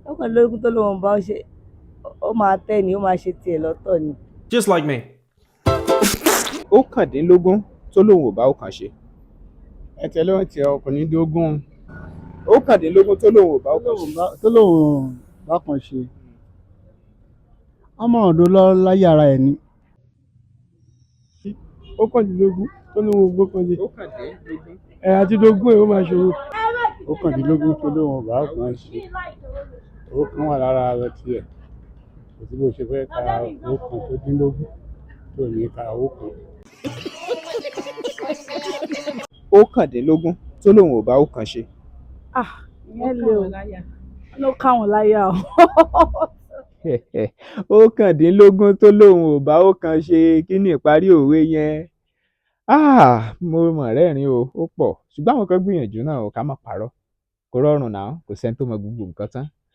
Ọ̀kàndínlógún tó lóun bá ṣe, ó máa tẹ́ ni, ó máa ṣe tiẹ̀ lọ́tọ̀ ni. Just like me. Ọ̀kàndínlógún tó lóun ò bá ọ̀kan ṣe. Ẹ tẹ̀lé wọn tiẹ̀ ọkùnrin-dógún. Ọ̀kàndínlógún tó lóun ò bá ọ̀kan ṣe. Tó lóun bá kan ṣe, ọmọ ọ̀dọ́ lọ láyé ara ẹ̀ ni. Ọ̀kàndínlógún tó lóun ò gbọ́kànlé. Ọ̀kàndínlógún. Ẹ̀ àti dógún ẹ̀, ó máa ṣòro. Ọ̀kàndínlógún tó lóun bá kan ṣe, owó kan wà lára rẹ̀ tiẹ̀. Kò sí bó ṣe fẹ́ ka ọ̀kan tó dínlógún tó ní ka owó kan. Ọ̀kàndínlógún tó lóun ò bá ọ̀kan ṣe. Ah, ìyẹn le o, ló ká wọn láyà o. Ọ̀kàndínlógún tó lóun ò bá ọ̀kan ṣe, kí ni ìparí òwe yẹn? Ah, mo mọ̀ rẹ́rìn o, ó pọ̀, ṣùgbọ́n àwọn kan gbìyànjú náà o, ká má parọ́. Kò rọrùn náà, kò sẹ́ni tó mọ gbogbo nǹkan tán.